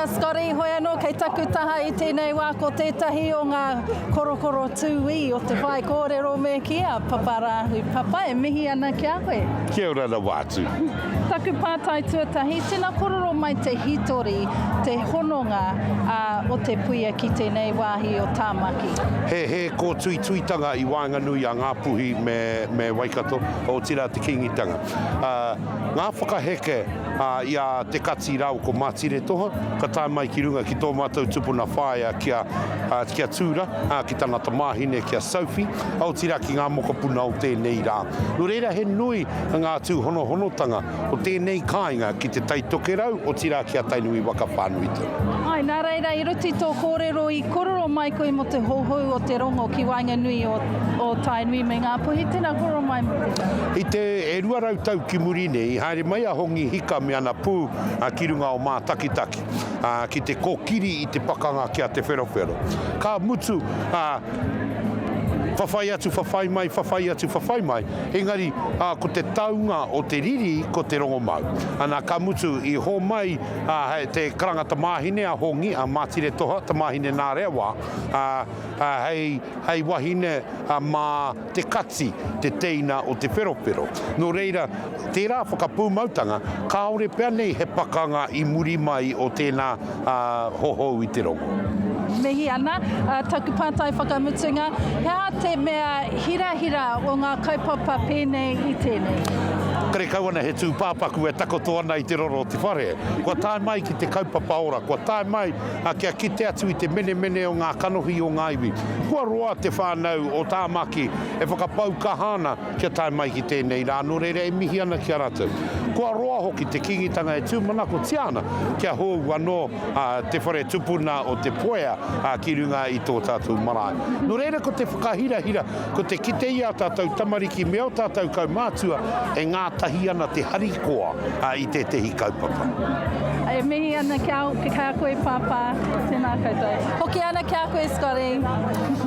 reira Scotty, hoi anō kei taku taha i tēnei wā ko tētahi o ngā korokoro tūī o te whaikōrero me kī a Paparāhui Papa e mihi ana ki a koe. Kia ora rawa atu. Taku pātai tuatahi, tēnā korero mai te hitori, te hononga o Te Puia ki tēnei wāhi o Tāmaki. He he kōtuituitanga i waenganui a Ngāpuhi me me Waikato, otirā te Kīngitanga. Ngā whakaheke i a Te Kati rāua ko Mātiretoha, ka tae mai ki runga ki tō mātou tupuna whaea ki a, ki a Tūra, ki tana tamāhine ki a Sophie, otirā ki ngā mokopuna o tēnei rā. Nō reira he nui ngā tūhonohonotanga o tēnei kāinga ki Te Tai Tokerau, otirā ki a Tainui waka whānui tonu. Āe, nā reira i roto i tō kōrero i korero mai koe mō te houhou o te rongo ki waenganui o, o Tainui me Ngāpuhi, tēnā korero mai mō tēnā. I te e 200 tau ki muri nei, i haere mai a Hongi Hika me ana pū ki runga o Mātakitaki, ki te kōkiri i te pakanga ki a Te Wherowhero. Ka mutu, whawhai atu, whawhai mai, whawhai atu, whawhai mai, engari ko te taunga o te riri ko te rongomau. Ana, ka mutu, i hōmai te karanga tamāhine a Hongi, a Mātiretoha, tamāhine nā Rewa, hei, hei wahine mā Te Kati, te teina o Te Wherowhero. Nō reira, tērā whakapūmautanga, kāore pea nei he pakanga i muri mai o tēnā hohou i te rongo. Mihi ana. Taku pātai whakamutunga, he aha te mea hirahira o ngā kaupapa pēnei i tēnei? Karekau ana he tūpāpaku e takoto ana i te roro o te whare. Kua tae mai ki te kaupapa ora, kua tae mai kia kite atu i te menemene o ngā kanohi o ngā iwi. Kua roa te whānau o Tāmaki e whakapau kaha ana kia tae mai ki tēnei rā, nō reira e mihi ana ki a rātou. Kua roa hoki te Kīngitanga e tūmanakotia ana kia hou anō te whare tupuna o Te Puea ki runga i tō tātou marae. Nō reira ko te whakahirahira, ko te kite i ā tātou tamariki me ō tātou kaumātua e ngātahi ana te harikoa i tētehi kaupapa. E mihi ana ki a koe Pāpā, tēnā koutou. Hoki ana ki a koe Scotty.